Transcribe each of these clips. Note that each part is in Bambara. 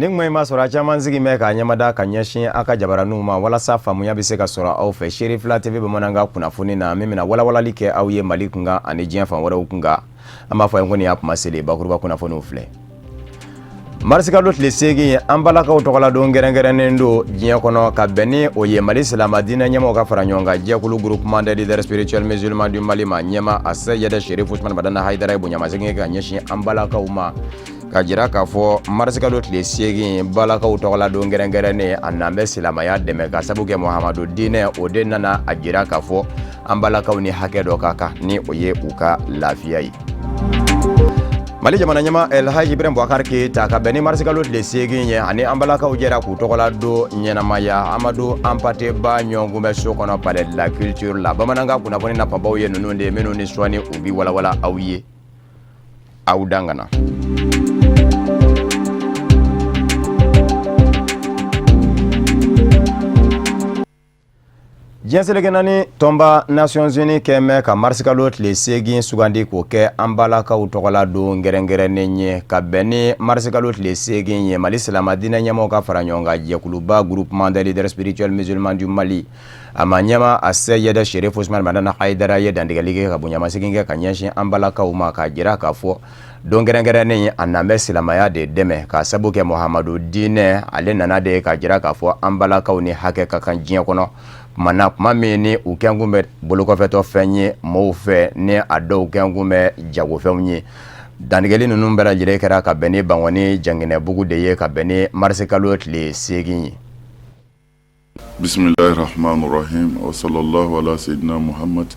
Nin kuma in b'a sɔrɔ a caman sigi bɛ k'a ɲɛmada ka ɲɛsin aw ka jabaraninw ma walasa faamuya bɛ se ka sɔrɔ aw fɛ Serifila TV bamanankan kunnafoni na min bɛna walawalali kɛ aw ye Mali kunkan ani diɲɛ fan wɛrɛw kunkan. An b'a fɔ a ye ko nin y'a kuma selen bakuruba kunnafoniw filɛ. Marisikalo tile 8, an balakaw tɔgɔladon kɛrɛnkɛrɛnnen don diɲɛ kɔnɔ ka bɛn ni o ye Mali silamɛ diinɛ ɲɛmɔgɔw ka fara ɲɔgɔn kan jɛkulu Groupement des leaders spirituels musulmans du Mali ma ɲɛmaa a Seyid Serif Usumani Madani Hayidara ye bonyamasegin kɛ ka ɲɛsin an balakaw ma ka jira k'a fɔ marisikalo tile 8, balakaw tɔgɔladon kɛrɛnkɛrɛnnen, a n'an bɛ silamɛya dɛmɛ ka sabu kɛ Muhamadu diinɛ o de nana a jira k'a fɔ an balakaw ni hakɛ dɔ ka kan ni o ye u ka lafiya ye. Mali jamana ɲɛmaa Elhaji Ibrahim Boubacar Keita, ka bɛn ni marisikalo tile 8 ye, ani an balakaw jɛra k'u tɔgɔla don ɲɛnamaya Amadu Anpate Ba ɲɔgɔnkunbɛn so kɔnɔ, Palais de la Culture la. Bamanankan kunnafoni nafabaw ye ninnu de ye minnu ni sɔɔni u bi walawala aw ye, aw dangana. Diɲɛ seleke naani tɔnba Nations Unies kɛn bɛ ka marisikalo tile 8 sugandi k'o kɛ an balakaw tɔgɔla don kɛrɛnkɛrɛnnen ye. Ka bɛn ni marisikalo tile 8 ye, Mali silamɛ diinɛ ɲɛmɔgɔw ka fara ɲɔgɔn kan jɛkuluba Groupement des leaders spirituels musulmans du Mali a ma ɲɛmaa a Seyid Serif Usumani Madani Hayidara ye dantigɛli kɛ ka bonyamasegin kɛ ka ɲɛsin an balakaw ma k'a jira k'a fɔ don kɛrɛnkɛrɛnnen ye, a n'an bɛ silamɛya de dɛmɛ ka sabu kɛ Muhamadu diinɛ ale nana de k'a jira k'a fɔ an balakaw ni hakɛ ka kan diɲɛ kɔnɔ. Tuma na tuma min ni u kɛnkun bɛ bolokɔfɛtɔ fɛn ye mɔgɔw fɛ, ni a dɔw kɛnkun bɛ jagofɛnw ye. Dantigɛli ninnu bɛɛ lajɛlen kɛra ka bɛn ni Bankɔni Janginɛbugu de ye, ka bɛn ni marisikalo tile 8 ye. Bisimilahi rahmani rahim wa sallallahu ala sayyidina Muhammad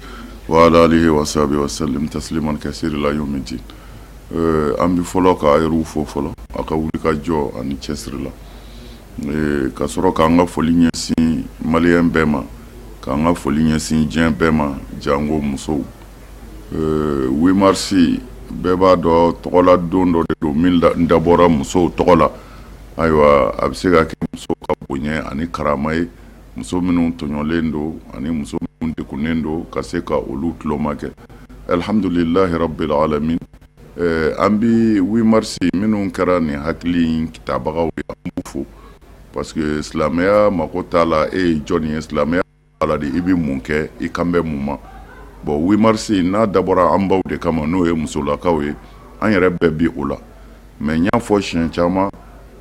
wa ala alihi wa sahbihi wa sallim tasliman kasira ila yawmi din. An bɛ fɔlɔ ka yɛrɛw fo fɔlɔ a ka wuli ka jɔ ani cɛsiri la, ka sɔrɔ k'an ka foli ɲɛsin maliyɛn bɛɛ ma, k'an ka foli ɲɛsin diɲɛ bɛɛ ma, janko musow. 8 mars, bɛɛ b'a dɔn tɔgɔla don dɔ de don min dabɔra musow tɔgɔ la. Ayiwa, a bɛ se ka kɛ musow ka bonya ani karama ye, muso minnu tɔɲɔlen don ani muso minnu degunnen don, ka se ka olu tuloma kɛ. Alhamdulilahi rabbil alamin, an bɛ 8 mars minnu kɛra nin hakili in tabagaw ye, an b'u fo, parce que silamɛya mako t'a la e ye jɔn ye. Silamɛya ala de i bɛ mun kɛ, i kan bɛ mun ma. Bon, 8 mars n'a dabɔra an baw de kama, n'o ye musolakaw ye, an yɛrɛ bɛɛ bi o la. Mais n y'a fɔ siɲɛ caman,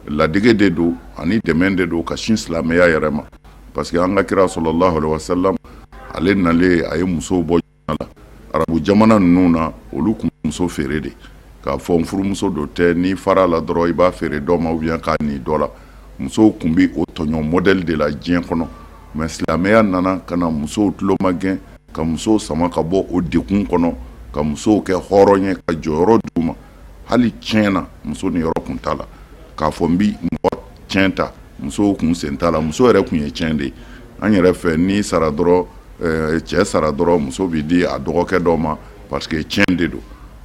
ladege de don ani dɛmɛ de don ka sin silamɛya yɛrɛ ma, parce que an ka kira sallallahu alaihi wasallam, ale nalen, a ye musow bɔ la. Arabu jamana ninnu na, olu tun muso feere de k'a fɔ n furumuso dɔ tɛ, n'i fara la dɔrɔn i b'a feere dɔ ma ou bien k'a ni dɔ la. Musow tun bɛ o tɔɲɔ modèle de la diɲɛ kɔnɔ. Mais silamɛya nana ka na musow tulomagɛn, ka musow sama ka bɔ o dekun kɔnɔ, ka musow kɛ hɔrɔn ye, ka jɔyɔrɔ d'u ma. Hali tiɲɛ na, muso ni yɔrɔ kun t'a la k'a fɔ n bi mɔgɔ tiɲɛ ta, musow kun sen t'a la. Muso yɛrɛ kun ye tiɲɛ de ye. An yɛrɛ fɛ, n'i sara dɔrɔn, cɛ sara dɔrɔn, muso bɛ di a dɔgɔkɛ dɔ ma, parce que tiɲɛ de don.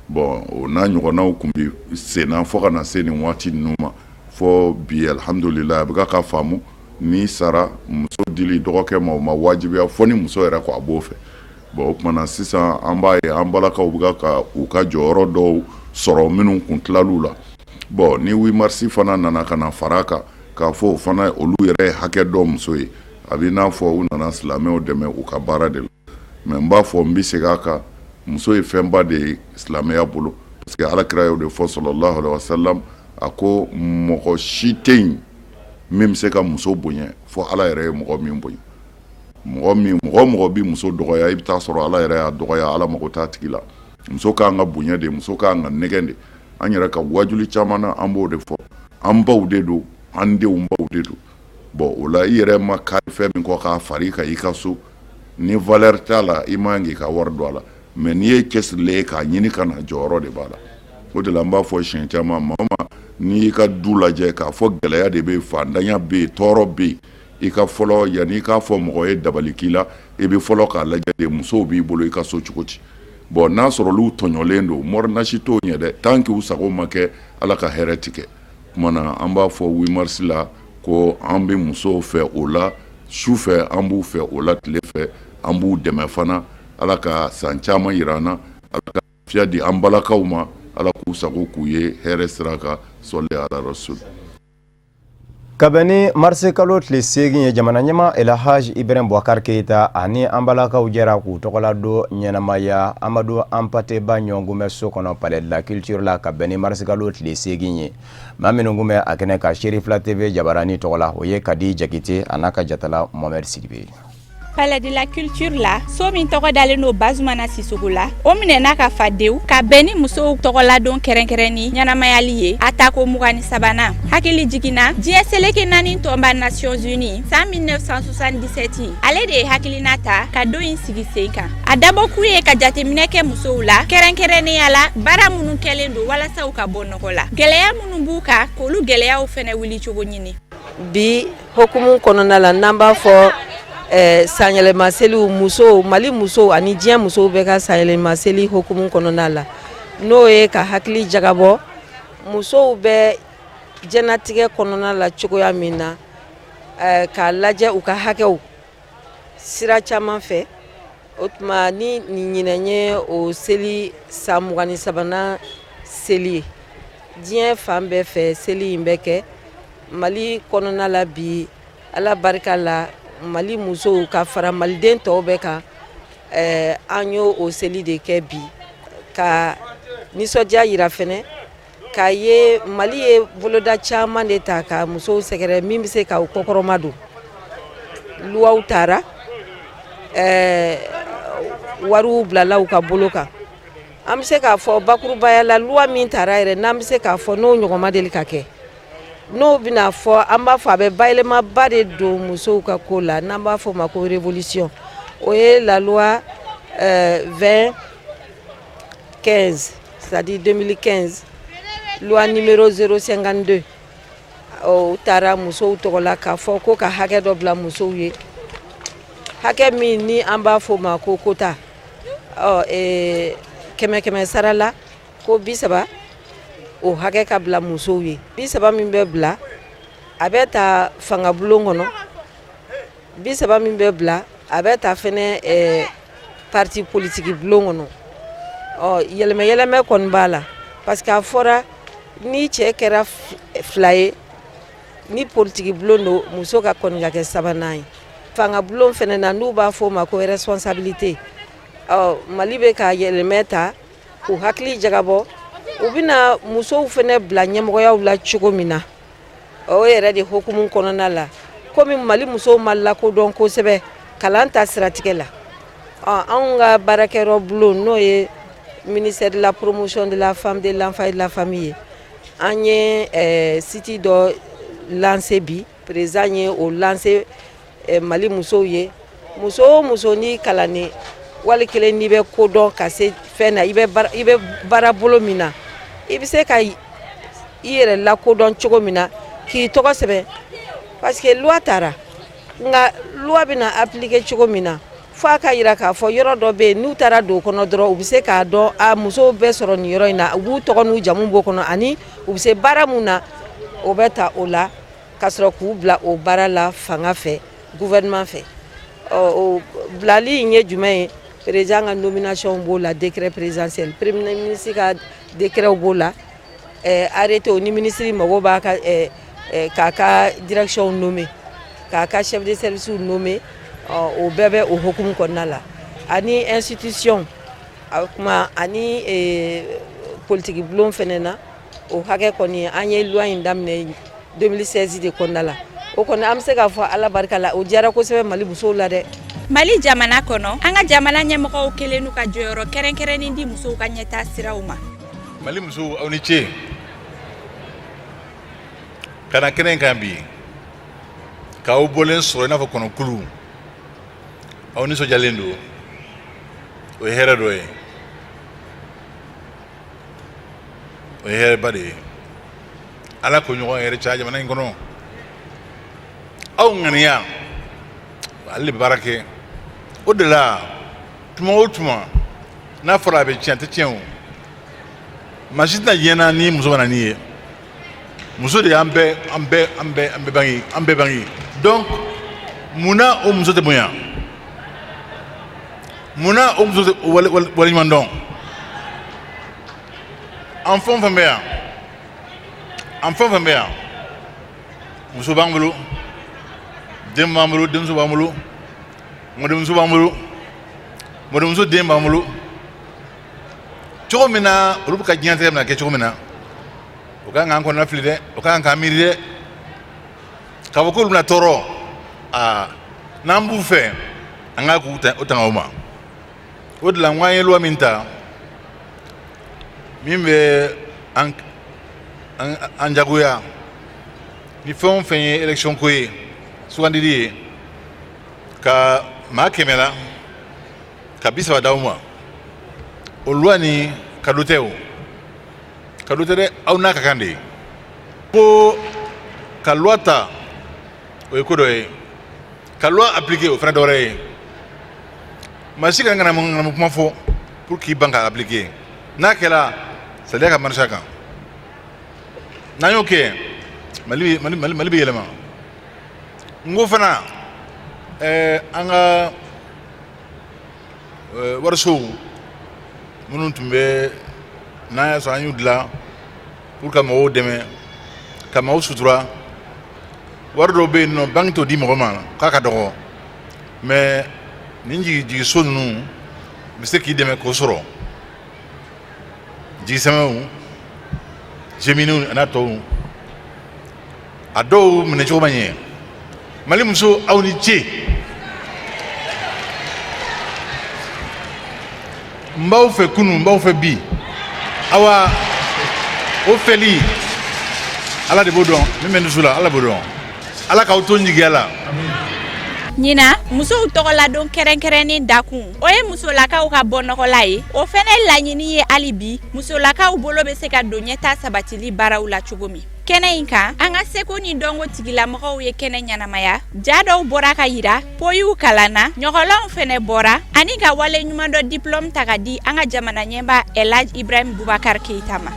Bon, o n'a ɲɔgɔnnaw kun bɛ senna fo ka na se nin waati ninnu ma. Fo bi, alihamudulila, a bɛ ka faamu, n'i sara, muso dili dɔgɔkɛ ma, o ma wajibiya fo ni muso yɛrɛ ko a b'o fɛ. Bon, o tuma na sisan an b'a ye an balakaw bɛ ka u ka jɔyɔrɔ dɔw sɔrɔ minnu kun tilal'u la. Bon, ni 8 mars fana nana ka na fara kan k'a fɔ o fana olu yɛrɛ ye hakɛ dɔ muso ye, a bɛ n'a fɔ u nana silamɛw dɛmɛ u ka baara de la. Mais n b'a fɔ, n bɛ segin a kan, muso ye fɛnba de ye silamɛya bolo, parce que ala kira y'o de fɔ sallallahu alaihi wasallam, a ko mɔgɔ si tɛ yen min bɛ se ka muso bonya fo ala yɛrɛ ye mɔgɔ min bonya. Mɔgɔ min, mɔgɔ mɔgɔ bɛ muso dɔgɔya, i bɛ taa sɔrɔ ala yɛrɛ y'a dɔgɔya, ala mago t'a tigi la. Muso k'an ka bonya de, muso k'an ka nɛgɛn de. An yɛrɛ ka wajuli caman na, an b'o de fɔ, an baw de don, an denw baw de don. Bon, o la i yɛrɛ ma kari fɛn min kɔ k'a fari ka i ka so, ni valeur t'a la, i man k'i ka wari don a la. Mais n'i ye cɛsirilen ye k'a ɲini ka na, jɔyɔrɔ de b'a la. O de la n b'a fɔ siɲɛ caman, maa o maa n'i y'i ka du lajɛ k'a fɔ gɛlɛya de bɛ yen, fantanya bɛ yen, tɔɔrɔ bɛ yen, i ka fɔlɔ, yanni i k'a fɔ mɔgɔ ye dabali k'i la, i bɛ fɔlɔ k'a lajɛ de musow b'i bolo i ka so cogo di. Bon, n'a sɔrɔ olu tɔɲɔlen don, mɔrinasi t'o ɲɛ dɛ, tant que u sago ma kɛ, ala ka hɛrɛ tigɛ. Tuma na an b'a fɔ 8 mars la ko an bɛ musow fɛ o la su fɛ, an b'u fɛ o la tile fɛ, an b'u dɛmɛ fana. Ala ka san caman yira an na, ala ka lafiya di an balakaw ma, ala k'u sago k'u ye hɛrɛ sira kan. Sɔli ala rasul. Ka bɛn ni marisikalo tile 8 ye, jamana ɲɛmaa Elhaji Ibrahim Boubacar Keita ani an balakaw jɛra k'u tɔgɔla don ɲɛnamaya Amadu Anpate Ba ɲɔgɔnkunbɛn so kɔnɔ, Palais de la Culture la, ka bɛn ni marisikalo tile 8 ye. Maa minnu kun bɛ a kɛnɛ kan Serifila TV jabaranin tɔgɔ la, o ye Kadi Jakite a n'a ka jatala Mohamed Sidibe. Palais de la Culture la, so min tɔgɔ dalen don Bazumana Sisoko la, o minɛna ka fa dewu ka bɛn ni musow tɔgɔladon kɛrɛnkɛrɛnni ɲɛnamayali ye a tako 23nan. Hakili jiginna, diɲɛ seleke naani tɔnba Nations Unies, san 1977, ale de ye hakilina ta ka don in sigi sen kan. A dabɔkun ye ka jateminɛ kɛ musow la, kɛrɛnkɛrɛnnenya la baara minnu kɛlen don walasa u ka bɔ nɔgɔ la, gɛlɛya minnu b'u kan, k'olu gɛlɛyaw fɛnɛ wuli cogo ɲini. Bi hukumu kɔnɔna la, n'an b'a fɔ sanyɛlɛma seliw, musow, Mali musow ani diɲɛ musow bɛ ka sanyɛlɛma seli hukumu kɔnɔna la, n'o ye ka hakili jagabɔ musow bɛ diɲɛnatigɛ kɔnɔna la cogoya min na, k'a lajɛ u ka hakɛw sira caman fɛ. O tuma ni nin ɲinɛn ye o seli san 23nan seli ye, diɲɛ fan bɛɛ fɛ seli in bɛ kɛ. Mali kɔnɔna la bi, Ala barika la, Mali musow ka fara maliden tɔw bɛɛ kan, an y'o o seli de kɛ bi ka nisɔndiya yira fɛnɛ k'a ye Mali ye boloda caman de ta ka musow sɛgɛrɛ min bɛ se ka u kɔkɔrɔma don. Luwaw taara, wariw bilala u ka bolo kan. An bɛ se k'a fɔ bakurubaya la, loi min taara yɛrɛ, n'an bɛ se k'a fɔ n'o ɲɔgɔn ma deli ka kɛ, n'o bɛna fɔ, an b'a fɔ a bɛ bayɛlɛmaba de don musow ka ko la, n'an b'a fɔ o ma ko révolution, o ye la loi 20 15, c'est-à-dire 2015, loi numéro 052. O taara musow tɔgɔ la k'a fɔ ko ka hakɛ dɔ bila musow ye, hakɛ min ni an b'a fɔ o ma ko quota, ɔ kɛmɛ kɛmɛ sara la, ko 30, o hakɛ ka bila musow ye. 30 min bɛ bila, a bɛ ta fangabulon kɔnɔ. 30 min bɛ bila, a bɛ ta fɛnɛ parti politique bulon kɔnɔ. Ɔ yɛlɛmɛ yɛlɛmɛ kɔni b'a la, parce que a fɔra ni cɛ kɛra fila ye ni politiki bulon don, muso ka kɔni ka kɛ sabanan ye. Fanga bulon fɛnɛ na, n'u b'a fɔ o ma ko responsabilité, ɔ Mali bɛ ka yɛlɛmɛ ta k'u hakili jagabɔ u bɛna musow fɛnɛ bila ɲɛmɔgɔyaw la cogo min na. O yɛrɛ de hukumu kɔnɔna la, komi Mali musow ma lakodɔn kosɛbɛ kalan ta siratigɛ la, anw ka baarakɛyɔrɔ bulon, n'o ye ministère de la Promotion de la Femme, de l'Enfant et de la Famille ye, an ye site dɔ lancé bi. Président ye o lancé Mali musow ye. Muso o muso n'i kalannen, wali kelen n'i bɛ ko dɔn ka se fɛn na, i bɛ baara bolo min na, i bɛ se ka i yɛrɛ lakodɔn cogo min na k'i tɔgɔ sɛbɛn, parce que loi taara, nka loi bɛna appliquer cogo min na, fo a ka yira k'a fɔ yɔrɔ dɔ bɛ yen, n'u taara don o kɔnɔ dɔrɔn, u bɛ se k'a dɔn a musow bɛ sɔrɔ nin yɔrɔ in na, u b'u tɔgɔ n'u jamu b'o kɔnɔ, ani u bɛ se baara mun na, o bɛ ta o la ka sɔrɔ k'u bila o baara la fanga fɛ, gouvernement fɛ. Ɔ o bilali in ye jumɛn ye? Président ka nomination b'o la, décret présidentiel, premier ministre ka décret b'o la, arrêté ni ministre mago b'a ka k'a ka direction nommer, k'a ka chef de service nommer, o bɛɛ bɛ o hukumu kɔnɔna la, ani institution a kuma ani politique bulon fɛnɛ na. O hakɛ kɔni, an ye loi in daminɛ 2016 de kɔnɔna la. O kɔni, an bɛ se k'a fɔ Ala barika la, o diyara kosɛbɛ Mali musow la dɛ. Mali jamana kɔnɔ, an ka jamana ɲɛmɔgɔw kɛlen n'u ka jɔyɔrɔ kɛrɛnkɛrɛnnen di musow ka ɲɛta siraw ma. Mali musow, aw ni ce ka na kɛnɛ kan bi k'aw bɔlen sɔrɔ i n'a fɔ kɔnɔkulu. Aw nisɔndiyalen don, o ye hɛrɛ dɔ ye, o ye hɛrɛba de ye. Ala ko ɲɔgɔn yɛrɛ caya jamana in kɔnɔ. Aw ŋaniya ale de bɛ baara kɛ. O de la, tuma o tuma n'a fɔra a bɛ tiɲɛ, a tɛ tiɲɛ. O maa si tɛna diɲɛ na ni muso ma na n'i ye. Muso de y'an bɛɛ, an bɛɛ, an bɛɛ, an bɛɛ bange, an bɛɛ bange. Donc munna o muso tɛ bonya? Munna o muso tɛ waleɲuman dɔn? An fɛn o fɛn bɛ yan, an fɛn o fɛn bɛ yan, Muso b'an bolo, den b'an bolo, denmuso b'an bolo, mɔdenmuso b'an bolo, mɔdenmuso den b'an bolo. Cogo min na olu bɛ ka diɲɛlatigɛ bɛna kɛ cogo min na, o ka kan k'an kɔnɔna fili dɛ, o ka kan k'an miiri dɛ, k'a fɔ k'olu bɛna tɔɔrɔ. Aa, n'an b'u fɛ, an k'a k'u o tanga o ma. O de la n ko an ye loi min ta min bɛ an jagoya ni fɛn o fɛn ye élection ko ye, sugandili ye, ka maa 100 la ka 30 d'aw ma, o loi nin cadeau tɛ, o cadeau tɛ dɛ, aw n'a ka kan de ye. Ko ka loi ta, o ye ko dɔ ye, ka loi appliquer, o fana dɔ wɛrɛ ye. Maa si kana ŋanamu kuma fɔ pour k'i ban k'a appliquer. N'a kɛra, sariya ka marcher a kan. N'an y'o kɛ, Mali Mali Mali Mali bɛ yɛlɛma. N ko fana an ka warisow minnu tun bɛ n'an y'a sɔrɔ an y'u dilan pour ka mɔgɔw dɛmɛ, ka maaw sutura, wari dɔw bɛ yen nɔ, banque t'o di mɔgɔ ma k'a ka dɔgɔ, mais nin jigiso ninnu bɛ se k'i dɛmɛ k'o sɔrɔ, jigisɛmɛw, Géminiw a n'a tɔw, a dɔw minɛcogo ma ɲɛ. Mali muso, aw ni ce. N b'aw fɛ kunun, n b'aw fɛ bi. Awa, o fɛli, Ala de b'o dɔn. Min bɛ n dusu la, Ala b'o dɔn. Ala k'aw to n jigiya la. Ɲinan musow tɔgɔladon kɛrɛnkɛrɛnnen dakun, o ye musolakaw ka bɔnɔgɔla ye. O fɛnɛ laɲini ye hali bi musolakaw bolo bɛ se ka don ɲɛta sabatili baaraw la cogo min. Kɛnɛ in kan, an ka seko ni dɔnko tigilamɔgɔw ye kɛnɛ ɲɛnamaya. Ja dɔw bɔra ka yira, poyiw kalanna, ɲɔgɔlɔnw fɛnɛ bɔra, ani ka wale ɲuman dɔ diplôme ta ka di an ka jamana ɲɛmaa Elhadj Ibrahim Boubacar Keita ma.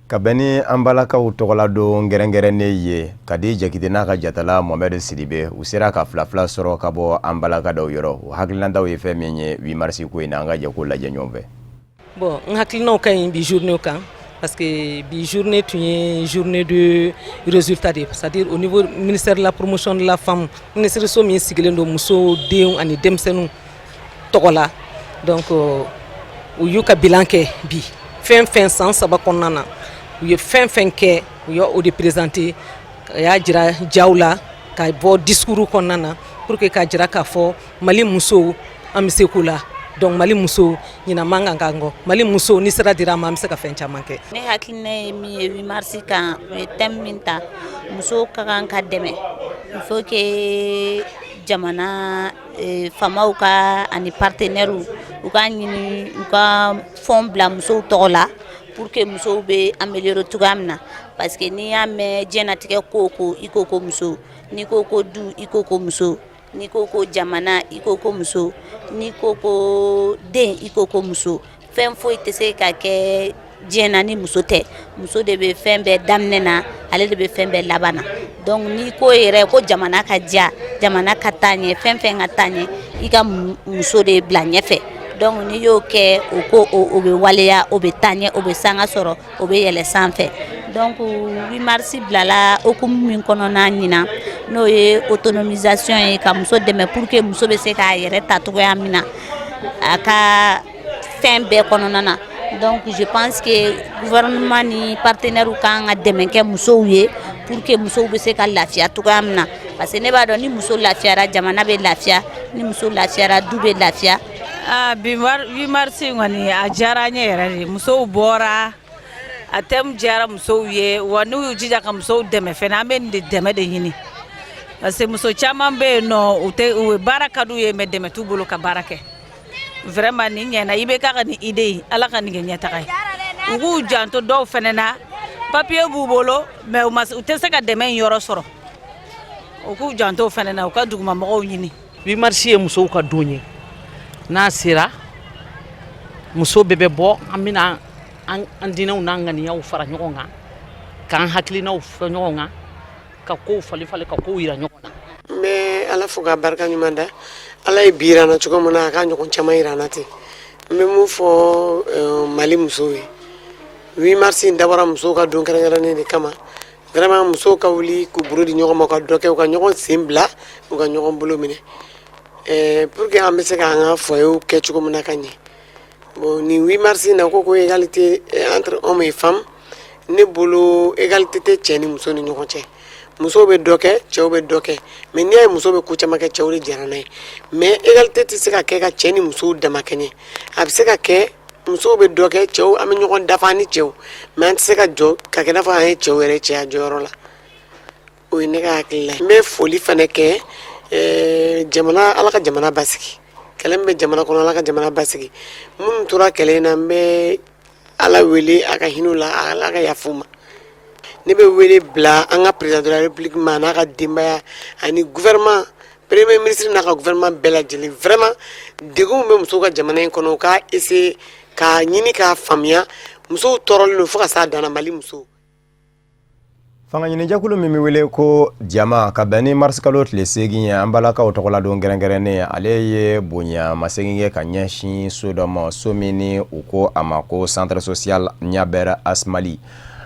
Ka bɛn ni an balakaw tɔgɔladon kɛrɛnkɛrɛnnen ye, Kadi Jakite n'a ka jatala Mohamed Sidibe, u sera ka fila fila sɔrɔ ka bɔ an balaka dɔw yɔrɔ. U hakilinataw ye fɛn min ye 8 mars ko in na, an ka jɛ k'o lajɛ ɲɔgɔn fɛ. Bon, n hakilinaw ka ɲi bi journée kan, parce que bi journée tun ye journée de résultat de, c'est à dire au niveau ministère de la Promotion de la Femme, ministre so min sigilen don musow, denw ani denmisɛnninw tɔgɔ la. Donc u y'u ka bilan kɛ bi, fɛn fɛn san 3 kɔnɔna na, u ye fɛn fɛn kɛ, u ye o de présenter. A y'a jira jaw la ka bɔ discours kɔnɔna na pour que k'a jira k'a fɔ Mali musow, an bɛ se ko la. Donc Mali musow, ɲinan man kan k'an kɔ. Mali musow, ni sira dira an ma, an bɛ se ka fɛn caman kɛ. Ne hakilina ye min ye 8 mars kan, u ye thème min ta, musow ka kan ka dɛmɛ. Il faut que jamana faamaw ka ani partenaires, u ka ɲini u ka fonds bila musow tɔgɔ la pour que musow bɛ améliorer cogoya min na, parce que n'i y'a mɛn diɲɛnatigɛ ko o ko, i ko ko muso. N'i ko ko du, i ko ko muso. N'i ko ko jamana, i ko ko muso. N'i ko ko den, i ko ko muso. Fɛn foyi tɛ se ka kɛ diɲɛ na ni muso tɛ. Muso de bɛ fɛn bɛɛ daminɛ na, ale de bɛ fɛn bɛɛ laban na. Donc n'i ko yɛrɛ ko jamana ka diya, jamana ka taa ɲɛ, fɛn fɛn ka taa ɲɛ, i ka muso de bila ɲɛfɛ. Donc n'i y'o kɛ, o ko o bɛ waleya, o bɛ taa ɲɛ, o bɛ sanga sɔrɔ, o bɛ yɛlɛ sanfɛ. Donc 8 mars bilala hokumu min kɔnɔna ɲinan, n'o ye autonomisation ye, ka muso dɛmɛ pour que muso bɛ se k'a yɛrɛ ta cogoya min na a ka fɛn bɛɛ kɔnɔna na. Donc je pense que gouvernement ni partenaires kan ka dɛmɛ kɛ musow ye pour que musow bɛ se ka lafiya cogoya min na, parce que ne b'a dɔn, ni muso lafiyara, jamana bɛ lafiya. Ni muso lafiyara, du bɛ lafiya. Aa, bi 8 mars in kɔni, a diyara an ye yɛrɛ de. Musow bɔra, a thème diyara musow ye. Wa n'u y'u jija ka musow dɛmɛ fɛnɛ, an bɛ nin de dɛmɛ de ɲini, parce que muso caman bɛ yen nɔ, u tɛ u baara ka d'u ye, mais dɛmɛ t'u bolo ka baara kɛ. Vraiment, nin ɲɛna. I bɛ k'a ka nin idée ye, Ala ka nin kɛ ɲɛtaga ye. U k'u janto dɔw fɛnɛ na, papier b'u bolo, mais u ma u tɛ se ka dɛmɛ in yɔrɔ sɔrɔ. U k'u janto o fɛnɛ na, u ka dugumamɔgɔw ɲini. 8 mars ye musow ka don ye. N'a sera, muso bɛɛ bɛ bɔ. An bɛna an dinɛw n'an ŋaniyaw fara ɲɔgɔn kan, k'an hakilinaw fɔ ɲɔgɔn kan, ka kow falen falen, ka kow yira ɲɔgɔn na. N bɛ Ala fo k'a barika ɲuman da. Ala ye bi yira an na cogo min na, a ka ɲɔgɔn caman yira an na ten. N bɛ mun fɔ Mali musow ye? 8 mars in dabɔra musow ka don kɛrɛnkɛrɛnnen de kama. Vraiment, musow ka wuli k'u bolo di ɲɔgɔn ma, ka dɔ kɛ, u ka ɲɔgɔn sen bila, u ka ɲɔgɔn bolo minɛ, pour que an bɛ se k'an ka foyerw kɛ cogo min na ka ɲɛ. Bon, nin 8 mars in na, ko égalité entre hommes et femmes, ne bolo égalité tɛ cɛ ni muso ni ɲɔgɔn cɛ. Musow bɛ dɔ kɛ, cɛw bɛ dɔ kɛ, mais n'i y'a ye muso bɛ ko caman kɛ, cɛw de jɛra n'a ye. Mais égalité tɛ se ka kɛ ka cɛ ni musow dama kɛɲɛ. A bɛ se ka kɛ musow bɛ dɔ kɛ, cɛw, an bɛ ɲɔgɔn dafa ni cɛw, mais an tɛ se ka jɔ ka kɛ n'a fɔ an ye cɛw yɛrɛ cɛya jɔyɔrɔ la. O ye ne ka hakilila ye. N bɛ foli fana kɛ jamana, Ala ka jamana basigi. Kɛlɛ min bɛ jamana kɔnɔ, Ala ka jamana basigi. Minnu tora kɛlɛ in na, n bɛ Ala wele a ka hinɛ la, Ala ka yafa u ma. Ne bɛ wele bila an ka président de la République ma, n'a ka denbaya ani gouvernement, premier ministre n'a ka gouvernement bɛɛ lajɛlen. Vraiment, degun bɛ musow ka jamana in kɔnɔ, u ka essayer k'a ɲini k'a faamuya. Musow tɔɔrɔlen don fo ka s'a dan na, Mali musow. Fanga ɲinijɛkulu min bɛ wele ko Jama, ka bɛn ni marisikalo tile 8 ye, an balakaw tɔgɔladon kɛrɛnkɛrɛnnen, ale ye bonya masegin kɛ ka ɲɛsin so dɔ ma, so min ni u ko a ma ko centre social Ɲabɛrɛ Asmali.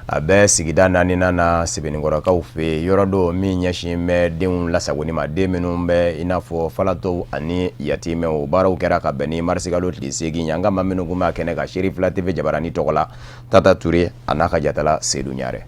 A bɛ sigida naaninan na Sebenikɔrɔkaw fɛ yen. Yɔrɔ don min ɲɛsin bɛ denw lasagoni ma, den minnu bɛ i n'a fɔ falatɔw ani yatimɛw. Baaraw kɛra ka bɛn ni marisikalo tile 8 ye. An ka maa minnu tun b'a kɛnɛ kan, Seeri Fila TV jabarani tɔgɔ la, Tata Ture a n'a ka jatala Sedu Ɲare.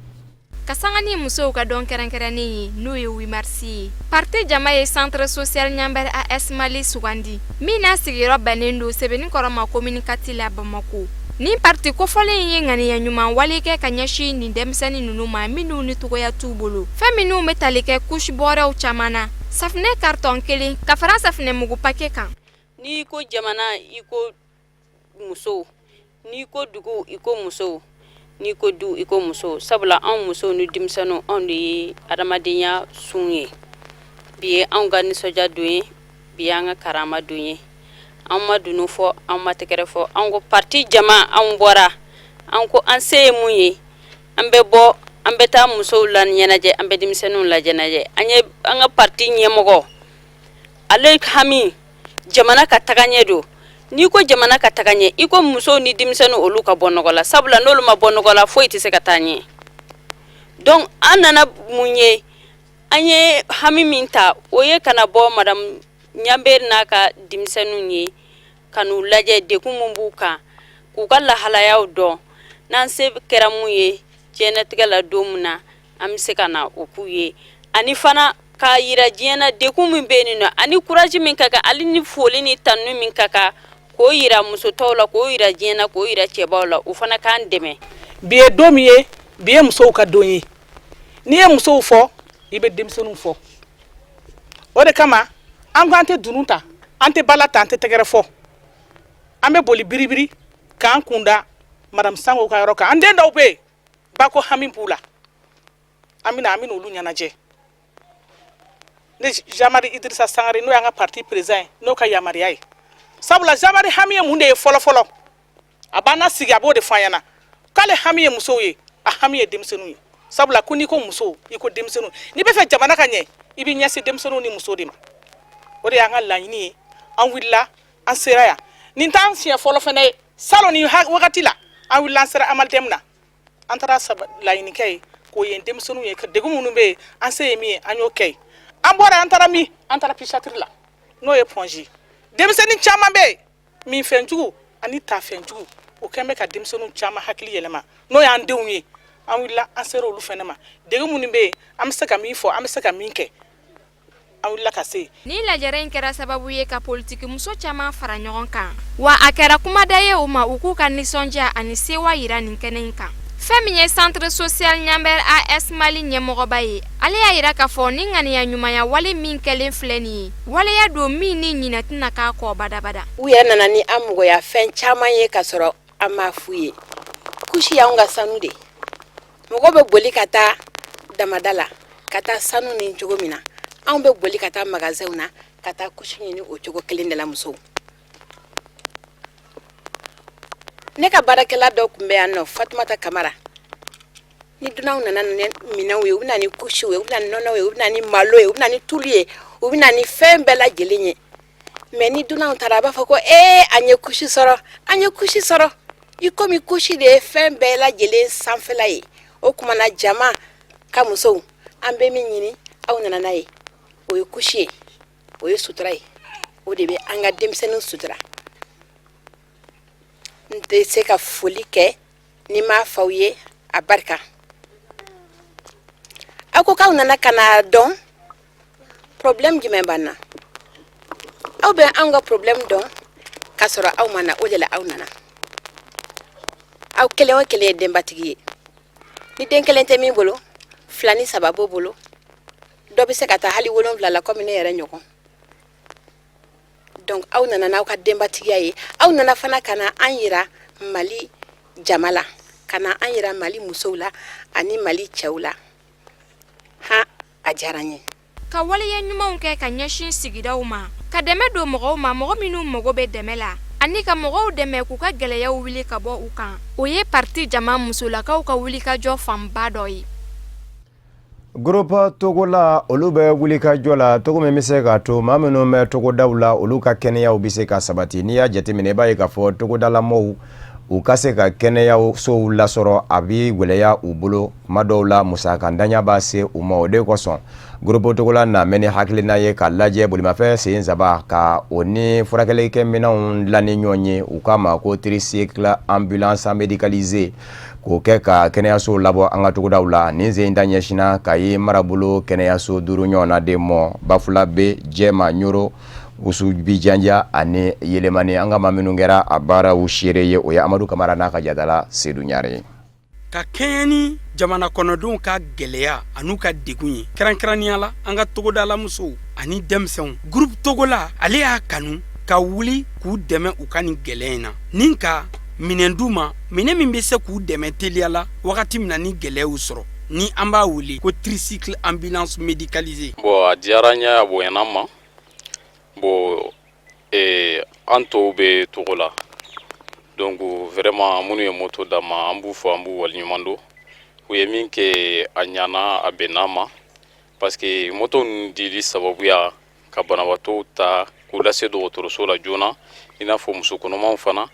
Ka sanga ni musow ka don kɛrɛnkɛrɛnnen ye, n'o ye 8 mars ye, parti Jama ye centre social Ɲanbɛrɛ AS Mali sugandi, min n'a sigiyɔrɔ bɛnnen don Sebenikɔrɔ ma commune 4 la Bamakɔ. Nin parti kofɔlen in ye ŋaniya ɲuman wale kɛ ka ɲɛsin nin denmisɛnnin ninnu ma, minnu ni togoya t'u bolo, fɛn minnu bɛ tali kɛ couche bɔrɛw caman na, safunɛ carton kelen ka fara safunɛmugu paquet kan. N'i ko jamana, i ko musow. N'i ko dugu, i ko musow. N'i ko du, i ko musow. Sabula anw musow ni denmisɛnninw, anw de ye adamadenya sun ye. Bi ye anw ka nisɔndiya don ye, bi ye an ka karama don ye. An ma dunun fɔ, an ma tɛgɛrɛ fɔ. An ko parti Jama, anw bɔra, an ko an se ye mun ye, an bɛ bɔ, an bɛ taa musow la ɲɛnajɛ, an bɛ denmisɛnninw la ɲɛnajɛ. An ye an ka parti ɲɛmɔgɔ, ale hami jamana ka taga ɲɛ don. N'i ko jamana ka taga ɲɛ, i ko musow ni denmisɛnninw, olu ka bɔ nɔgɔ la. Sabula n'olu ma bɔ nɔgɔ la, foyi tɛ se ka taa ɲɛ. Donc an nana mun ye? An ye hami min ta, o ye ka na bɔ madame Ɲanberi n'a ka denmisɛnninw ye, ka n'u lajɛ, degun min b'u kan, k'u ka lahalayaw dɔn. N'an se kɛra mun ye diɲɛnatigɛ la don min na, an bɛ se ka na o k'u ye. Ani fana k'a yira diɲɛ na degun min bɛ yen nɔ, ani courage min ka kan, ale ni foli ni tanuni min ka kan, k'o yira muso tɔw la, k'o yira diɲɛ na, k'o yira cɛbaw la, u fana k'an dɛmɛ. Bi ye don min ye, bi ye musow ka don ye. N'i ye musow fɔ, i bɛ denmisɛnninw fɔ. O de kama an ko an tɛ dunun ta, an tɛ bala ta, an tɛ tɛgɛrɛ fɔ. An bɛ boli biribiri k'an kunda madame Sango ka yɔrɔ kan. An den dɔw bɛ yen, bako hami b'u la, an bɛna olu ɲɛnajɛ. Ne Jean-Marie Idrissa Sangare, n'o y'an ka parti président ye, n'o ka yamaruya ye. Sabula Jean-Marie hami ye mun de ye fɔlɔ fɔlɔ? A b'an sigi, a b'o de fɔ an ɲɛna k'ale hami ye musow ye, a hami ye denmisɛnninw ye. Sabula ko n'i ko musow, i ko denmisɛnninw. N'i bɛ fɛ jamana ka ɲɛ, i b'i ɲɛsin denmisɛnninw ni musow de ma. O de y'an ka laɲini ye. An wulila, an sera yan. Nin t'an siɲɛ fɔlɔ fana ye. Salon ni wagati la, an wulila, an sera Amaldeme na, an taara laɲini kɛ yen, k'o ye denmisɛnninw ye, degun minnu bɛ yen, an se ye min ye, an y'o kɛ yen. An bɔra, an taara min? An taara psychiatrie la, n'o ye Point G. Denmisɛnnin caman bɛ yen, minfɛnjugu ani tafɛnjugu, o kɛn bɛ ka denmisɛnninw caman hakili yɛlɛma, n'o y'an denw ye. An wulila, an sera olu fana ma. Degun minnu bɛ yen, an bɛ se ka min fɔ, an bɛ se ka min kɛ, an wulila ka se. Ni lajɛrɛ in kɛra sababu ye ka politiki muso caman fara ɲɔgɔn kan, wa a kɛra kumada ye u ma, u k'u ka nisɔndiya ani sewa yira nin kɛnɛ in kan. Fɛn min ye centre social Ɲanbɛr AS Mali ɲɛmɔgɔba ye, ale y'a yira k'a fɔ ni ŋaniya ɲumanya wale min kɛlen filɛ nin ye, waleya don min ni ɲinɛ tɛna k'a kɔ badabada. U yɛrɛ nana ni an mɔgɔya fɛn caman ye ka sɔrɔ an m'a f'u ye. Kusi y'anw ka sanu de. Mɔgɔ bɛ boli ka taa damada la ka taa sanu nin cogo min na, anw bɛ boli ka taa magasinw na ka taa kusi ɲini o cogo kelen de la. Musow, ne ka baarakɛla dɔ tun bɛ yan nɔ, Fatumata Kamara. Ni dunanw nana ni minɛnw ye, u bɛ na ni kusiw ye, u bɛ na ni nɔnɔw ye, u bɛ na ni malo ye, u bɛ na ni tulu ye, u U bɛ na ni fɛn bɛɛ lajɛlen ye. Mais ni dunanw taara, a b'a fɔ ko ee, an ye kusi sɔrɔ, an ye kusi sɔrɔ. I komi kusi de ye fɛn bɛɛ lajɛlen sanfɛla ye. O tuma na, jama ka musow, an bɛ min ɲini, aw nana n'a ye, o ye kusi ye, o ye sutura ye, o de bɛ an ka denmisɛnninw sutura. N tɛ se ka foli kɛ ni m'a f'aw ye a barika. Aw ko k'aw nana ka na dɔn problème jumɛn b'an na. Aw bɛ anw ka problème dɔn k'a sɔrɔ aw ma na. O de la aw nana. Aw kelen o kelen ye denbatigi ye. Ni den kelen tɛ min bolo, fila ni saba b'o bolo, dɔ bɛ se ka taa hali wolonwula la, komi ne yɛrɛ ɲɔgɔn. Donc aw nana n'aw ka denbatigiya ye. Aw nana fana ka na an yira Mali jama la, ka na an yira Mali musow la ani Mali cɛw la. Han, a diyara n ye. Ka waleya ɲumanw kɛ ka ɲɛsin sigidaw ma, ka dɛmɛ don mɔgɔw ma, mɔgɔ minnu mago bɛ dɛmɛ la, ani ka mɔgɔw dɛmɛ k'u ka gɛlɛyaw wuli ka bɔ u kan, o ye parti Jama musolakaw ka wulikajɔ fanba dɔ ye. Groupe Togola, olu bɛ wulikajɔ la cogo min bɛ se k'a to maa minnu bɛ togodaw la, olu ka kɛnɛyaw bɛ se ka sabati. N'i y'a jateminɛ, i b'a ye k'a fɔ togodalamɔgɔw, u ka se ka kɛnɛyasow lasɔrɔ, a bɛ gɛlɛya u bolo tuma dɔw la, musakantanya b'a se u ma. O de kosɔn Groupe Togola na mɛn ni hakilina ye ka lajɛ bolimafɛn sen saba ka o ni furakɛlikɛminɛnw dilan ni ɲɔgɔn ye, u k'a ma ko tricycle ambulance médicalisé, k'o kɛ ka kɛnɛyasow labɔ an ka togodaw la. Nin sen ta ɲɛsinna Kayi marabolo kɛnɛyaso duuru ɲɔgɔn na de mɔ: Bafulabe, Jɛma, Ɲoro, Usubijanja ani Yelemani. An ka maa minnu kɛra a baaraw seere ye, o ye Amadu Kamara n'a ka jatala Sedu Ɲare ye. Ka kɛɲɛ ni jamana kɔnɔdenw ka gɛlɛya an'u ka degun ye, kɛrɛnkɛrɛnnenya la an ka togodalamusow ani denmisɛnw, Groupe Togola ale y'a kanu ka wuli k'u dɛmɛ u ka nin gɛlɛya in na, ni ka minɛn d'u ma, minɛn min bɛ se k'u dɛmɛ teliya la wagati min na ni gɛlɛya y'u sɔrɔ, ni an b'a wele ko tricycle ambulance médicalisé. Bon, a diyara n ye, a bonyana n ma. Bon, an tɔw bɛ Togo la. Donc vraiment, minnu ye moto d'an ma, an b'u fo, an b'u waleɲuman dɔn. U ye min kɛ, a ɲana, a bɛnna ma, parce que moto ninnu dili sababuya ka banabaatɔw ta k'u lase dɔgɔtɔrɔso la joona, i n'a fɔ muso kɔnɔmaw fana.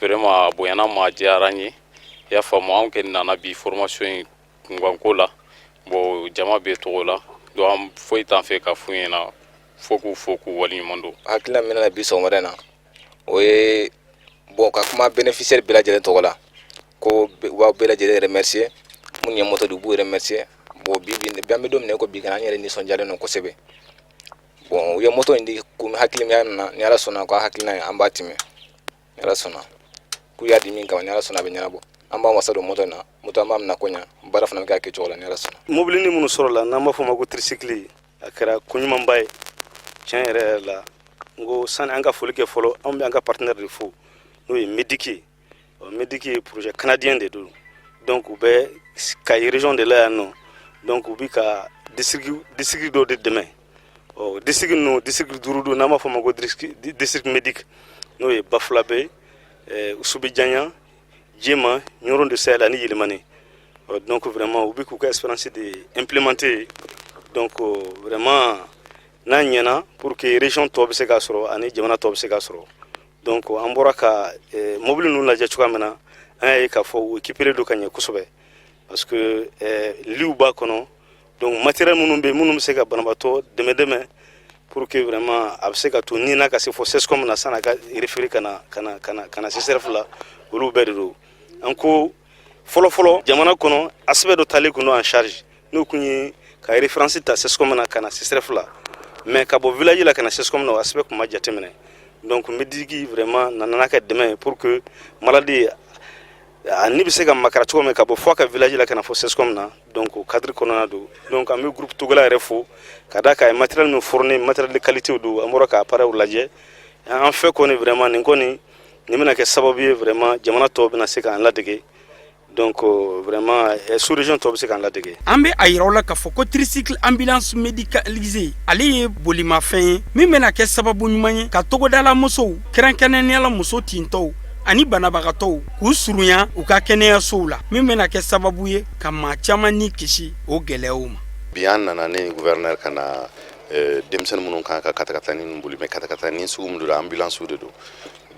Vraiment, a bonyana ma, a diyara n ye, i y'a faamu. Anw kɛ nana bi formation in kunkanko la. Bon, jama bɛ Togo la, donc an foyi t'an fɛ ka f'u ɲɛna fo k'u fo, k'u waleɲuman dɔn. Hakilina min nana bi sɔgɔmada in na, o ye, bon, ka kuma bénéficiaire bɛɛ lajɛlen tɔgɔ la, ko u b'aw bɛɛ lajɛlen remercier. Minnu ye moto di, u b'u remercier. Bon, bi bi, an bɛ don min na i ko bi, an yɛrɛ nisɔndiyalen don kosɛbɛ. Bon, u ye moto in di komi hakili min na, ni Ala sɔnna ko hakilina ye, an b'a tɛmɛ ni Ala sɔnna. K'u y'a di min kama, ni Ala sɔnna, a bɛ ɲɛnabɔ. An b'an wasa don moto in na, moto an b'a minɛ ko ɲa, baara fana bɛ kɛ a kɛcogo la ni Ala sɔnna. Mobilinin minnu sɔrɔla, n'an b'a fɔ o ma ko tricycle, a kɛra ko ɲumanba ye tiɲɛ yɛrɛ yɛrɛ la. N ko sani an ka foli kɛ fɔlɔ, anw bɛ an ka partenaire de fo, n'o ye MEDIC ye. MEDIC ye projet canadien de don. Donc u bɛ Kayi région de la yan nɔ. Donc u bɛ ka district dɔw de dɛmɛ. Ɔ, district ninnu, district duuru don, n'an b'a fɔ o ma ko district MEDIC, n'o ye Bafulabe, Usubijanya, Jema, Ɲɔrɔn de Sahel ani Yelimani. Donc vraiment, u bɛ k'u ka expérience de implémenter. Donc vraiment, n'a ɲɛna, pour que région tɔw bɛ se k'a sɔrɔ ani jamana tɔw bɛ se k'a sɔrɔ. Donc an bɔra ka mobili ninnu lajɛ cogoya min na, an y'a ye k'a fɔ u équipé don ka ɲɛ kosɛbɛ, parce que liw b'a kɔnɔ. Donc matériel minnu bɛ yen, minnu bɛ se ka banabaatɔ dɛmɛ dɛmɛ pour que vraiment a bɛ se ka to ni n'a ka se fo CSCOM na san'a ka référé ka na ka na ka na ka na CSRéf la, olu bɛɛ de don. An ko fɔlɔ fɔlɔ, jamana kɔnɔ, aspect dɔ talen kun don en charge, n'o kun ye ka référence ta CSCOM na ka na CSRéf la. Mais ka bɔ village la ka na CSCOM na, o aspect kun ma jateminɛ. Donc MEDIC vraiment nana n'a ka dɛmɛ ye pour que malade a ni bɛ se ka makara cogo min ka bɔ fo a ka village la ka na fɔ CSCOM na. Donc o cadre kɔnɔna don. Donc an bɛ groupe Togola yɛrɛ fo ka d'a kan a ye matériel min fourni, matériel de qualité don. An bɔra ka appareil lajɛ an fɛ kɔni. Vraiment, nin kɔni, nin bɛna kɛ sababu ye vraiment, jamana tɔw bɛna se k'an ladege. Donc vraiment, sous région tɔw bɛ se k'an ladege. An bɛ a yira aw la k'a fɔ ko tricycle ambulance médicalisé, ale ye bolimafɛn ye min bɛna kɛ sababu ɲuman ye ka togodala musow, kɛrɛnkɛrɛnnenya la muso tintɔw ani banabagatɔw, k'u surunya u ka kɛnɛyasow la, min bɛna kɛ sababu ye ka maa caman ni kisi o gɛlɛyaw ma. Bi an nana ne gouverneur ka na. Denmisɛnnin minnu kan ka katakatanin ninnu boli, mais katakatanin sugu min don, ambulance de don.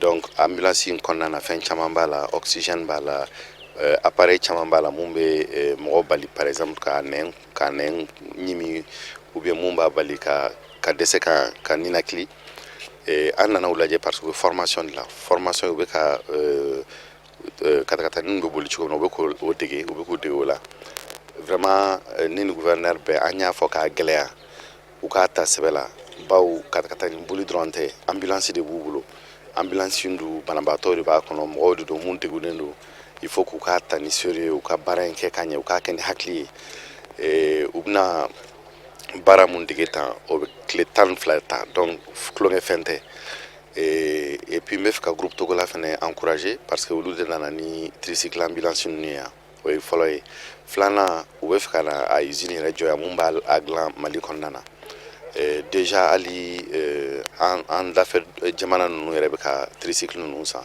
Donc ambulance in kɔnɔna na, fɛn caman b'a la, oxygène b'a la, appareil caman b'a la mun bɛ mɔgɔ bali, par exemple ka nɛn ɲimi, ou bien mun b'a bali ka dɛsɛ ka ninakili. An nana u lajɛ parce que u bɛ formation de la, formation u bɛ ka katakatanin bɛ boli cogo min na, u bɛ k'o dege, u bɛ k'u dege o la. Vraiment, ni gouverneur bɛɛ, an y'a fɔ k'a gɛlɛya u k'a ta sɛbɛ la, bawo katakatanin boli dɔrɔn tɛ, ambulance de b'u bolo. Ambulance dun, banabaatɔ de b'a kɔnɔ, mɔgɔw de don mun degunnen don. Il faut k'u k'a ta ni sérieux, u ka baara in kɛ ka ɲɛ, u k'a kɛ ni hakili ye. U bɛna baara mun dege tan, o bɛ tile 12 ta, donc tulonkɛfɛn tɛ. Et puis n bɛ fɛ ka groupe Togola fana encourager, parce que olu de nana ni tricycle ambulance ninnu ye yan. O ye fɔlɔ ye. Filanan, u bɛ fɛ ka na a usine yɛrɛ jɔ yan mun b'a dilan Mali kɔnɔna na. Déjà hali an dafɛ jamana ninnu yɛrɛ bɛ ka tricycle ninnu san.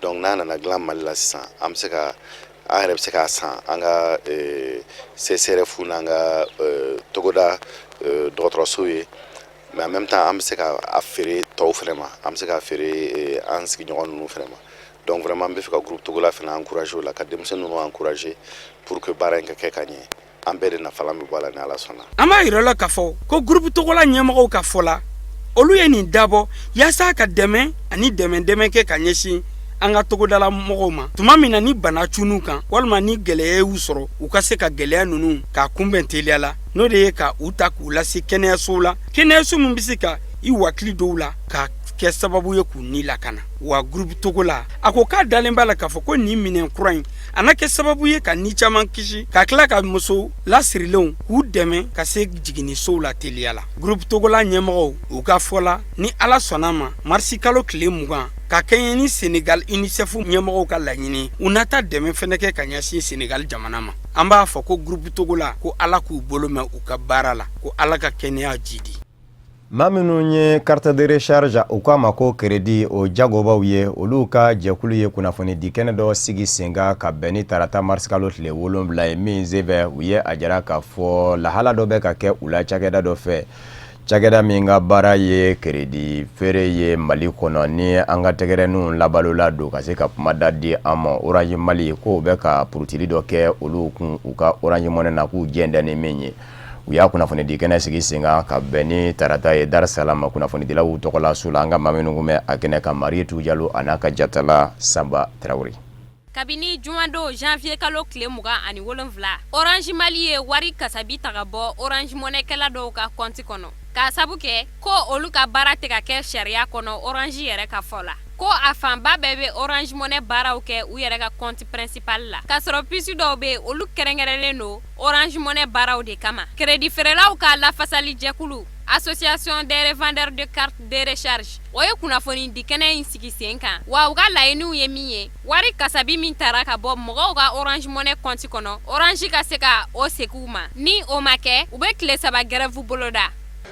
Donc n'a nana dilan Mali la sisan, an bɛ se ka, an yɛrɛ bɛ se k'a san an ka CSRF n'an ka togoda dɔgɔtɔrɔso ye, mais en même temps an bɛ se ka a feere tɔw fɛnɛ ma, an bɛ se k'a feere an sigiɲɔgɔn ninnu fɛnɛ ma. Donc vraiment, n bɛ fɛ ka groupe Togola fɛnɛ encourager o la, ka denmisɛnnin ninnu encourager pour que baara in ka kɛ ka ɲɛ. An bɛɛ de nafalan bɛ bɔ a la ni Ala sɔnna. An b'a yira la k'a fɔ ko groupe Togola ɲɛmɔgɔw ka fɔ la, olu ye nin dabɔ yaasa ka dɛmɛ ani dɛmɛ dɛmɛ kɛ ka ɲɛsin an ka togodala mɔgɔw ma, tuma min na ni bana cunnu kan walima ni gɛlɛya y'u sɔrɔ, u ka se ka gɛlɛya ninnu k'a kunbɛn teliya la, n'o de ye ka u ta k'u lase kɛnɛyasow la, kɛnɛyaso min bɛ se ka i wakili dɔw la ka kɛ sababu ye k'u ni lakana. Wa groupe Togola a ko k'a dalen b'a la k'a fɔ ko nin minɛn kura in a na kɛ sababu ye ka ni caman kisi, ka tila ka muso lasirilenw k'u dɛmɛ ka se jiginnisow la teliya la. Groupe Togola ɲɛmɔgɔw u ka fɔ la, ni Ala sɔnna ma, marisi kalo tile 20, ka kɛɲɛ ni Senegal UNICEF ɲɛmɔgɔw ka laɲini, u na taa dɛmɛ fɛnɛ kɛ ka ɲɛsin Senegal jamana ma. An b'a fɔ ko groupe Togola, ko Ala k'u bolo mɛn u ka baara la, ko Ala ka kɛnɛya jidi. Maa minnu ye carte de recharge, u k'a ma ko crédit, o jagobaw ye, olu ka jɛkulu ye kunnafoni di kɛnɛ dɔ sigi sen kan ka bɛn ni tarata marisikalo tile 7 ye min senfɛ, u ye a jira k'a fɔ lahala dɔ bɛ ka kɛ u la cakɛda dɔ fɛ, cakɛda min ka baara ye crédit feere ye Mali kɔnɔ, ni an ka tɛgɛrɛninw labalola don ka se ka kumada di an ma, Orange Mali, k'o bɛ ka purutili dɔ kɛ olu kun u ka Orange Money na, k'u jɛn tɛ ni min ye. U y'a kunnafoni di kɛnɛ sigi sen kan ka bɛn ni tarata ye Dar-Salam kunnafonidilaw tɔgɔla so la. An ka maa minnu kun bɛ a kɛnɛ kan, Marietou Diallo a n'a ka jatala Sanba Tarawele. Kabini jumadon janvier kalo tile 27, Orange Mali ye wari kasabi ta ka bɔ Orange Money kɛla dɔw ka kɔnti kɔnɔ, k'a sabu kɛ ko olu ka baara tɛ ka kɛ sariya kɔnɔ. Orange yɛrɛ ka fɔ la, ko a fanba bɛɛ bɛ Orange Money baaraw kɛ u yɛrɛ ka compte principal la, k'a sɔrɔ puce dɔw bɛ, olu kɛrɛnkɛrɛnlen don Orange Money baaraw de kama. Crédit feerelaw ka lafasali jɛkulu, Association des revendeurs de cartes de recharge, o ye kunnafoni di kɛnɛ in sigi sen kan. Wa u ka laɲiniw ye min ye, wari kasabi min tara ka bɔ mɔgɔw ka Orange Money compte kɔnɔ, Orange ka se ka o segin u ma. Ni o ma kɛ, u bɛ tile 3 grève boloda.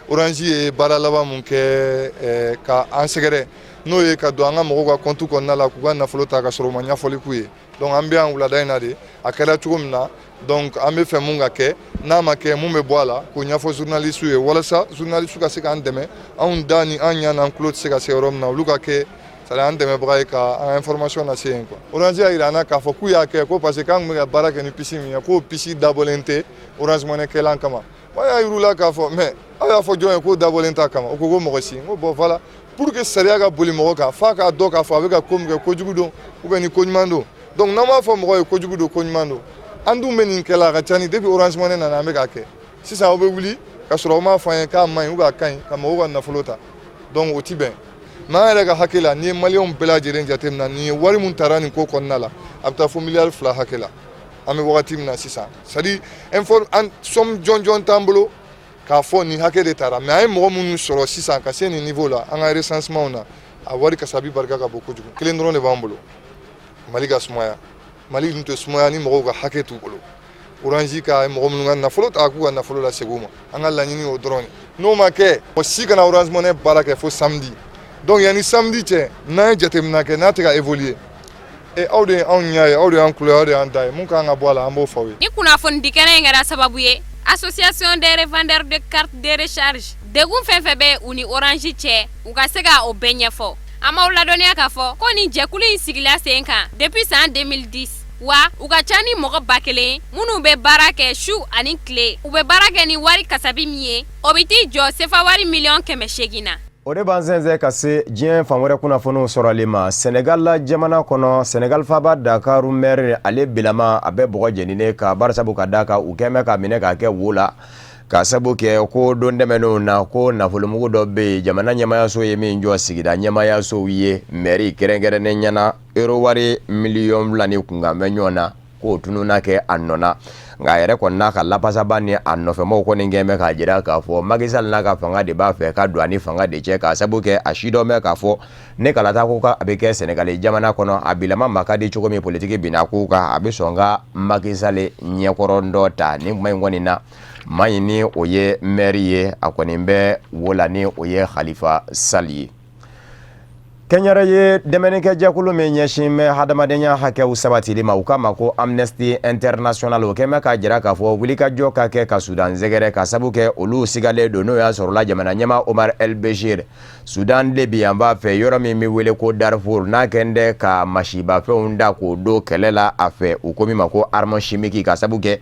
Orange ye baara laban mun kɛ ka an sɛgɛrɛ, n'o ye ka don an ka mɔgɔw ka compte kɔnɔna la k'u ka nafolo ta ka sɔrɔ u ma ɲɛfɔli k'u ye. Donc an bɛ yan wulada in na de, a kɛra cogo min na, donc an bɛ fɛ mun ka kɛ, n'a ma kɛ, mun bɛ bɔ a la, k'o ɲɛfɔ journaliste ye, walasa journaliste ka se k'an dɛmɛ. Anw da ni an ɲɛ n'an tulo tɛ se ka se yɔrɔ min na, olu ka kɛ c'est à dire an dɛmɛbaga ye ka an information lase yen quoi. Orange y'a jira an na k'a fɔ k'u y'a kɛ ko parce que k'an tun bɛ ka baara kɛ ni puce min ye, k'o puce dabɔlen tɛ Orange Money kɛlan kama. Moi y'a yir'u la k'a fɔ mais aw y'a fɔ jɔn ye k'o dabɔlen t'a kama? O ko ko mɔgɔ si. N ko bon, voilà, pour que sariya ka boli mɔgɔ kan, f'a k'a dɔn k'a fɔ a bɛ ka ko min kɛ, kojugu don ou bien ni ko ɲuman don. Donc n'an m'a fɔ mɔgɔ ye kojugu don, ko ɲuman don, an dun bɛ nin kɛla a ka ca ni depuis Orange Money nana an bɛ k'a kɛ. Sisan aw bɛ wuli ka sɔrɔ aw m'a fɔ an ye k'a man ɲi ou bien a ka ɲi, ka mɔgɔw ka nafolo ta, donc o ti bɛn. Mais an yɛrɛ ka hakɛ la, n'i ye maliyɛnw bɛɛ lajɛlen jateminɛ, nin ye wari mun tara nin ko kɔnɔna la, a bɛ taa fo miliyari 2 hakɛ la an bɛ wagati min na sisan. C'est à dire an somme jɔnjɔn t'an bolo k'a fɔ nin hakɛ de taara, mais an ye mɔgɔ minnu sɔrɔ sisan ka se nin niveau la an ka recensement na, a wari kasabi barika ka bon kojugu. Kelen dɔrɔn de b'an bolo, Mali ka sumaya. Mali dun tɛ sumaya ni mɔgɔw ka hakɛ t'u bolo. Orange ka mɔgɔ minnu ka nafolo ta, k'u ka nafolo lasegin u ma, an ka laɲini o dɔrɔn ye. N'o ma kɛ, mɔgɔ si kana Orange Money baara kɛ fo samedi. Donc yanni samedi cɛ, n'an ye jateminɛ kɛ n'a tɛ ka évoluer, e aw de ye anw ɲɛ ye, aw de y'an tulo ye, aw de y'an da ye, mun kan ka bɔ a la, an b'o fɔ aw ye. Ni kunnafoni di kɛnɛ in kɛra sababu ye Association des revendeurs de carte de recharge, degun fɛn fɛn bɛ u ni Orange cɛ, u ka se ka o bɛɛ ɲɛfɔ. An b'aw ladɔnniya k'a fɔ ko nin jɛkulu in sigila sen kan depuis san 2010, wa u ka ca ni mɔgɔ 1000 minnu bɛ baara kɛ su ani tile. U bɛ baara kɛ ni wari kasabi min ye, o bɛ t'i jɔ sefa wari miliyɔn 800 na. O de b'an sɛnsɛn ka se diɲɛ fan wɛrɛ kunnafoniw sɔrɔli ma. Senegal la jamana kɔnɔ, Senegal faaba Dakar maire, ale bilama a bɛ bɔgɔ jeninen ka barisabu ka d'a kan u kɛn bɛ k'a minɛ k'a kɛ wo la, ka sabu kɛ ko don tɛmɛnenw na ko nafolomugu dɔ bɛ yen, jamana ɲɛmayaso ye min jɔ sigida ɲɛmayasow ye, mairie kɛrɛnkɛrɛnnen ɲɛna, euro wari miliyɔn 2 ni kunkan bɛ ɲɔgɔn na, k'o tununna kɛ a nɔ na. Nka a yɛrɛ kɔni n'a ka lapasaba ni a nɔfɛmɔgɔw kɔni kɛn bɛ k'a jira k'a fɔ Macky Sall n'a ka fanga de b'a fɛ ka don a ni fanga de cɛ, k'a sabu kɛ a sidɔn bɛ k'a fɔ ne kalata ko a bɛ kɛ Senegali jamana kɔnɔ, a bilama ma ka di cogo min politiki binna kow kan, a bɛ sɔn ka Macky Sall ɲɛkɔrɔ dɔ ta. Nin kuma in kɔni na, maa in ni o ye maire ye, a kɔni bɛ wo la, ni o ye Khalifa Sall ye. Kɛnyɛrɛye dɛmɛnikɛjɛkulu min ɲɛsin bɛ hadamadenya hakɛw sabatili ma, u k'a ma ko Amnesty International, o kɛn bɛ k'a jira k'a fɔ wulikajɔ ka kɛ ka Sudan sɛgɛrɛ, ka sabu kɛ olu sigalen don n'o y'a sɔrɔla jamana ɲɛmaa Omar El Bashir, Sudan de bi yan b'a fɛ yɔrɔ min bɛ wele ko Darfur, n'a kɛn tɛ ka masibafɛnw da k'o don kɛlɛ la a fɛ, u ko min ma ko arme chimique, ka sabu kɛ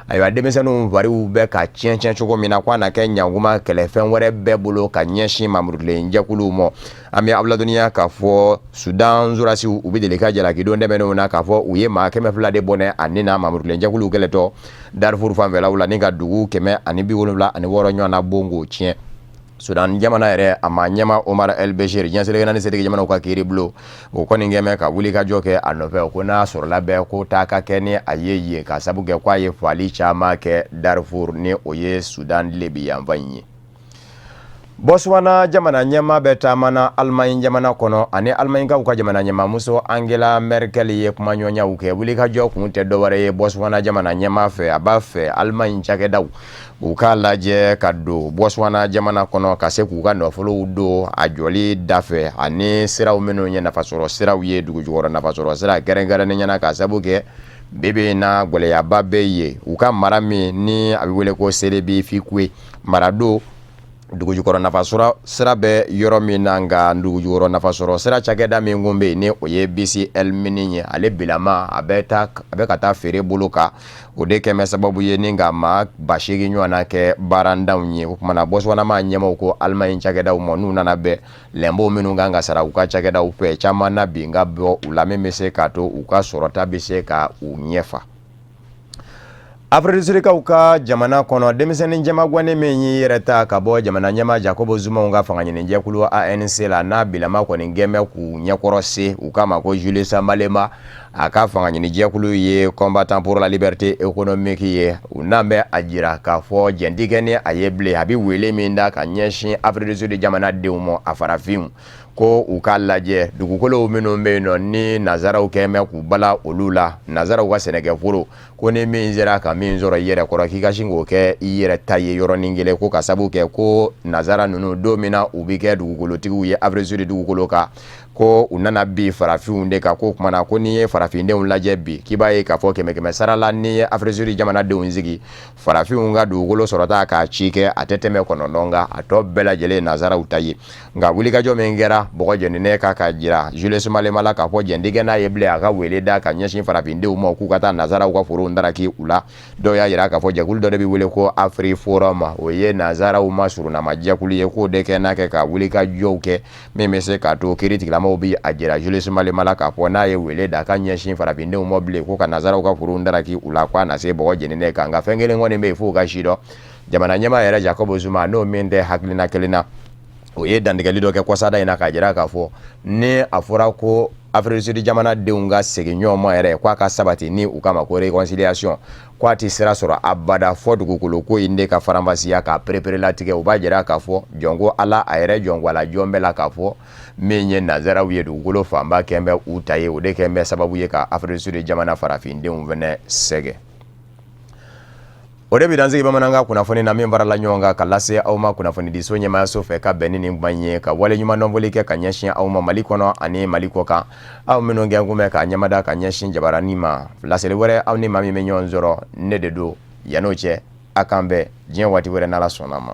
ayiwa denmisɛnninw fariw bɛ ka tiɲɛ tiɲɛ cogo min na, ko a na kɛ ɲankuma kɛlɛfɛn wɛrɛ bɛɛ bolo ka ɲɛsin mamurutilen jɛkuluw ma. An bɛ aw ladɔnniya k'a fɔ Sudan sɔrɔdasiw, u bɛ deli ka jalaki don tɛmɛnenw na k'a fɔ u ye maa 200 de bɔnɛ a ni na mamurutilen jɛkuluw kɛlɛtɔ Darfur fanfɛlaw la, ni ka dugu 176 ɲɔgɔn na bon k'o tiɲɛ. Sudan jamana yɛrɛ a maa ɲɛmaa Omar El Bashir, diɲɛ seleke naani setigi jamanaw ka kiiri bulon, o kɔni kɛn bɛ ka wuli ka jɔ kɛ a nɔfɛ, ko n'a sɔrɔla bɛɛ ko taa ka kɛ ni a ye yen, ka sabu kɛ k'a ye faali caman kɛ Darfur, ni o ye Sudan tilebin yanfan in ye. Botswana jamana ɲɛmaa bɛ taama na Allemagne jamana kɔnɔ, ani Allemagnekaw ka jamana ɲɛmaamuso Angela Merkel ye kumaɲɔgɔnyaw kɛ. Wulikajɔ kun tɛ dɔwɛrɛ ye Botswana jamana ɲɛmaa fɛ, a b'a fɛ Allemagne cakɛdaw u k'a lajɛ ka don Botswana jamana kɔnɔ, ka se k'u ka nafolow don a jɔli dafɛ, ani siraw minnu ye nafasɔrɔ siraw ye, dugujukɔrɔ nafasɔrɔ sira kɛrɛnkɛrɛnnen ɲɛna, ka sabu kɛ bi bi in na gɛlɛyaba bɛ yen. U ka mara min ni a bɛ wele ko Selebi Phikwe mara don, dugujukɔrɔ nafasɔrɔ sira bɛ yɔrɔ min na, nka dugujukɔrɔ nafasɔrɔ sira cakɛda min kun bɛ yen, ni o ye BCL Mining ye, ale bilama a bɛ taa a bɛ ka taa feere bolo kan. O de kɛmɛ sababu ye ni ka maa 8000 ɲɔgɔn na kɛ baarantanw ye. O tuma na Botswana maa ɲɛmaaw ko Allemagne cakɛdaw ma, n'u nana bɛn lɛnpo minnu kan ka sara u ka cakɛdaw fɛ, caman na bin ka bɔ u la, min bɛ se k'a to u ka sɔrɔta bɛ se ka u ɲɛfa. Afrique du Sud-kaw ka jamana kɔnɔ, denmisɛnnin jɛmagwannen min y'i yɛrɛ ta ka bɔ jamana ɲɛmaa Jacob Zuma ka fanga ɲinijɛkulu ANC la, n'a bilama kɔni gɛnbɛ k'u ɲɛkɔrɔ se, u k'a ma ko Julius Malema, a ka fanga ɲinijɛkulu ye Combattant pour la liberté économique ye, u n'an bɛ a jira k'a fɔ jɛn tɛ kɛ ni a ye bilen. A bɛ wele min da ka ɲɛsin Afrique du Sud jamanadenw ma, a farafinw, ko u k'a lajɛ dugukolow minnu bɛ yen nɔ ni nazaraw kɛn bɛ k'u bala olu la, nazaraw ka sɛnɛkɛforo, ko ni min sera ka min sɔrɔ i yɛrɛ kɔrɔ, k'i ka sin k'o kɛ i yɛrɛ ta ye yɔrɔnin kelen, ko ka sabu kɛ ko nazara ninnu, don min na u bɛ kɛ dugukolotigiw ye Afrique du Sud dugukolo kan, ko u nana bi farafinw de kan. Ko o tuma na ko n'i ye farafindenw lajɛ bi, k'i b'a ye k'a fɔ kɛmɛ kɛmɛ sara la, n'i ye Afrique du Sud jamanadenw sigi, farafinw ka dugukolo sɔrɔta k'a ci kɛ, a tɛ tɛmɛ 9 kan, a tɔ bɛɛ lajɛlen nazaraw ta ye. Nka wulikajɔ min kɛra bɔgɔ jeninen kan ka jira Julius Malema la k'a fɔ jɛn tɛ kɛ n'a ye bilen, a ka wele da ka ɲɛsin farafindenw ma k'u ka taa nazaraw ka forow ndaraki u la, dɔw y'a jira k'a fɔ jɛkulu dɔ de bɛ wele ko AfriForum, o ye nazaraw ma surunama jɛkulu ye, k'o de kɛ n'a kɛ ka wulikajɔw kɛ min bɛ se k'a to kiiri tigilamaw bɛ a jira Julius Malema la k'a fɔ n'a ye wele da ka ɲɛsin farafindenw ma bilen ko ka nazaraw ka forow ndaraki u la, k'a na se bɔgɔ jeninen kan. Nka fɛn kelen kɔni bɛ yen f'o ka si dɔn, jamana ɲɛmaa yɛrɛ Jacob Zuma, n'o min tɛ hakilina kelen na, o ye dantigɛli dɔ kɛ kɔsada in na k'a jira k'a fɔ ni a fɔra ko Afrique du Sud jamanadenw ka segin ɲɔgɔn ma yɛrɛ, k'a ka sabati, ni u k'a ma ko réconciliation, k'a tɛ sira sɔrɔ abada fɔ dugukolo ko in de ka faranfasiya k'a pereperelatigɛ. U b'a jira k'a fɔ jɔn ko Ala a yɛrɛ jɔn ko Ala jɔn bɛɛ la k'a fɔ min ye nazaraw ye, dugukolo fanba kɛn bɛ u ta ye, o de kɛn bɛ sababu ye ka Afrique du Sud jamana farafindenw fɛnɛ sɛgɛn. O de bɛ dan sigi bamanankan kunnafoni na min farala ɲɔgɔn kan ka lase aw ma kunnafonidiso ɲɛmaayaso fɛ, ka bɛn ni nin kuma in ye, ka wale ɲumandɔnfoli kɛ ka ɲɛsin aw ma Mali kɔnɔ ani Mali kɔ kan, aw minnu kɛ kun bɛ k'a ɲɛmada ka ɲɛsin jabaranin ma. Laseli wɛrɛ, aw ni maa min bɛ ɲɔgɔn sɔrɔ, ne de don. Yan'o cɛ. A k'an bɛn diɲɛ waati wɛrɛ n'Ala sɔnna a ma.